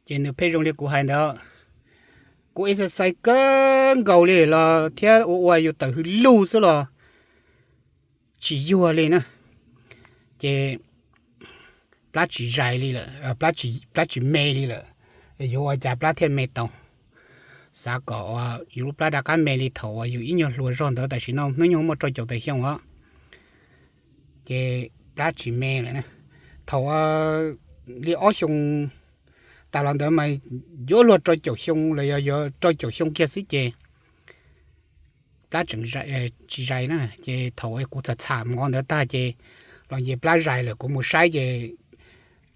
Ces nws pheej zoo li kuv hais ntawd, kuv exercise kawg nkaus li los thiab ua ua yus tawm hws lug xwb los tsis yuag li na. Ces plab tsis zais li lawm, plab tsis me li lawm. Yuav ua cas plab thiaj me tau? Xav kom yus lub plab rov qab me li thaum uas yus ib nyuag hluas zog ntawd, tam sim no hnub nyoog muaj rau caum tawm xyoo os, ces plab tsis me lawm. Thaum li ob xyoo tas los ntawd mas yuav luag rau caum xyoo los yog yuav rau caum xyoo kiag xwb ces plab tseem tsis zais na. Ces thaum kuv txham txham mov ntawd tag ces los nce plab zais lawm, kuv mus saib ces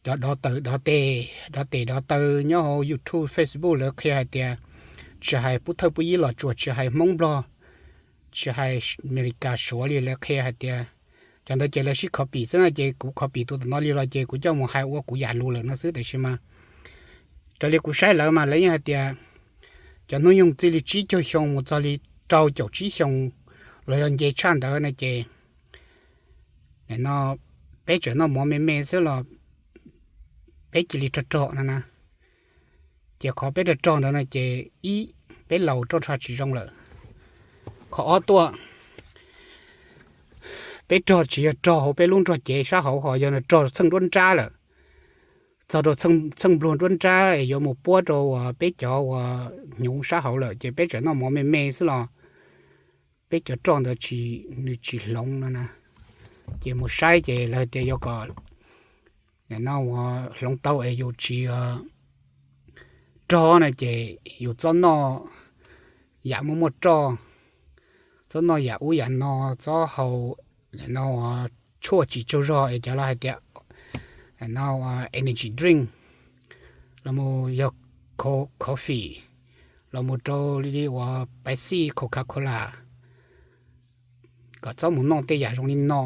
cov dov taw, dov tes, dov tes dov taw nyob hauv YouTube, Facebook lawv qhia hais tias tsis hais pub thawj pub yib los tsuas, tsis hais Hmoob Nplog, tsis hais Amelikas Suav li, lawv qhia hais tias cov ntawd ces lawv sib copy xwb na, ces kuv copy tus tom no li los ces kuv coj mus hais ua kuv yam lus lawm no xwb. Tab sis mas raws li kuv saib lawv mas lawv yeej hais tias cov hnub nyoog txij li tsib caug xyoo mus txog li rau caum tsib xyoo los yog nce tshaj ntawd no ces no peb tseem noj mov me me xwb los peb cia li rog rog no na. Ces qhov peb rog rog ntawd no ces ib, peb laus roj ntsha tsis zoo lawm. Qhov ob tuaj, peb rog tsis yog rog hauv peb lub nrog cev sab hauv, ho yog rog txheej nruab nrab lawm, txog rau txheej npluag nruab nrab es yuav mus puab rau uas peb cov uas hnyuv sab hauv lawm ces peb tseem noj mov me me xwb los peb cov roj ntawd tsis, nws tsis hloov no na. Ces mus saib ces lawv tias yuav kom no uas hloov tau es yus tsis rog no ces yus txob noj yam muaj muaj roj, txob noj yam ub yam no, txob haus no tshuaj tsis tsaug zog es cov lawv hais tias no energy drink, los mus yog coffee, los mus rau li uas Pepsi, Coca-Cola, kom txhob mus noj tej yam zoo li no.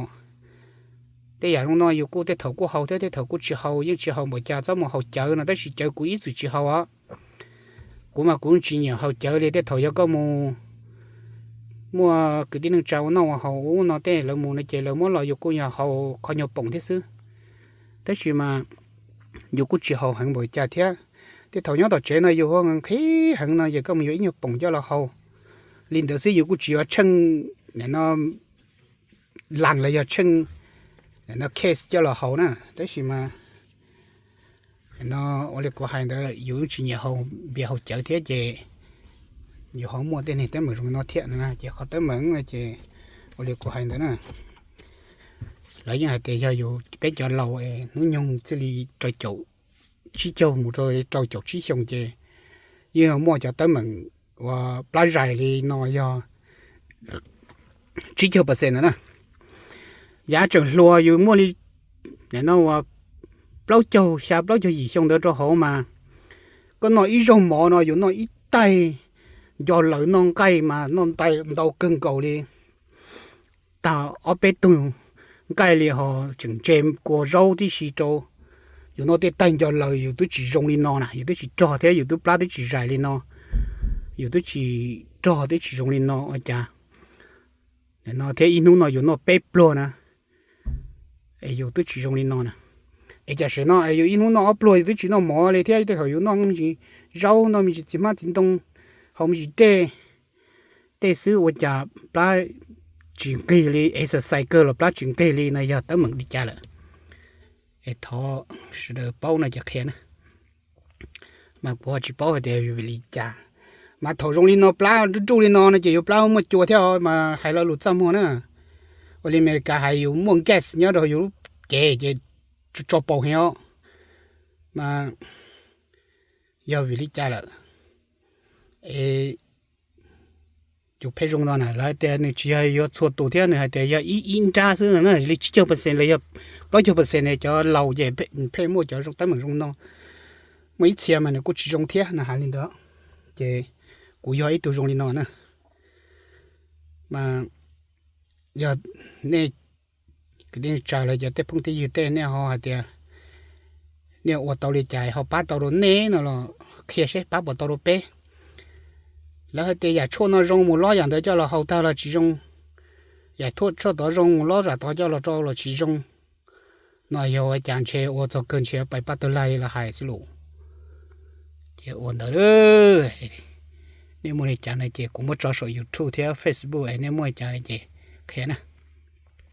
Tej yam zoo no yus kuj tej thaum kuj haus thiab tej thaum kuj tsis haus, yeej tsis haus npaum cas, txhob mus haus cawv no, tab sis cawv kuv ib txwm tsis haus os. Kuv mas kuv tsis nyiam haus cawv li. Tej thaum yog koj mus muaj kwv tij neej tsa ua noj ua haus ub no tej lawv mus no ces lawv muab los yus kuj yog haus qhov nyuag poom thiab xwb, tab sis mas yus kuj tsis haus heev npaum cas thiab. Tej thaum nyob tom tsev no yus hu nqhis heev no ces koj mus yuav ib nyuag poom coj los haus li ntawd xwb, yus kuj tsis yuav tsheej no las los yog tsheej no case coj los haus na. Tab sis mas no ua li kuv hais ntawd, yus tsis nyiam haus npias haus cawv thiab ces yus ho muaj tej niag teeb meem zoo no thiab no na. Ces qhov teeb meem no ces ua li kuv hais ntawd na, lawv yeej hais tias yog yus peb cov laus hnub nyoog txij li rau caum tsib caug mus rau rau caum tsib xyoo ces yeej muaj cov teeb meem uas plab zais li no yog tsib caug percent na. Yav tseem hluas yus muaj li no uas plaub caug xya plaub caug yim xyoo ntawd rau hauv mas koj noj ib zaug mov no yus noj ib taig nco laws, noj nqaij mas noj ntau kawg nkaus li, tag ob peb tug nqaij li ho tseem ntse kua zaub tib si rau. Yus noj tej taig nco laws yus twb tsis zoo li no na, yus twb tsis rog thiab yus twb plab twb tsis zais li no, yus twb tsis rog twb tsis zoo li no ua cas no thiab ib hnub no yus noj peb pluag na es yus twb tsis zoo li no na. Es tam sim no es yus ib hnub noj ob pluag yus twb tsis noj mov li thiab, tej thaum yus noj me ntsis zaub, noj me ntsis txiv hmab txiv ntoo, haus me ntsis dej, tej xwb ua cas plab tsis nqig li, exercise kawg los plab tsis nqig li no yog teeb meem li cas lawm? Es thov sawv daws paub no ces qhia na. Mas kuv ho tsis paub hais tias vim li cas, mas thaum zoo li no plab ruj ruj li no no ces yus plab muaj cua thiab os, mas hais lo lus txaj muag na. Ua li Amelikas hais yus muaj gas nyob rau yus lub cev ces tso paus heev os. Mas yog vim li cas lawm es yus pheej zoo no na? Lawv tias nws tsis yog yuav txhua tus thiab, nws hais tias yog ib ib nrab xwb na, li tsib caug percent los yog plaub caug percent cov laus ces pheej muaj cov teeb meem zoo no. Muaj ib txhia mas nws kuj tsis zoo thiab no, hais li ntawd. Ces kuv yog ib tug zoo li no na. Mas yog nej kwv tij neej tsa los yog tej phooj tej ywg tej, nej ho hais tias nej ua tau li cas ho pab tau rau nej no los qhia seb pab puas tau rau peb. Lawv hais tias yam tshuaj no zoo mus lob yam ntawd coj los haus tag los tsis zoo, yam tshuaj tod zoo mus lob zam tod coj los rau los tsis zoo, no yog ua cas ntshe ua txog kawg ntshe pais pab tawg lag li los hais xwb lauj. Ces ua ntawd, nej muaj li cas no ces kuv muab tso saum YouTube thiab Facebook, nej muaj li cas no ces qhia na.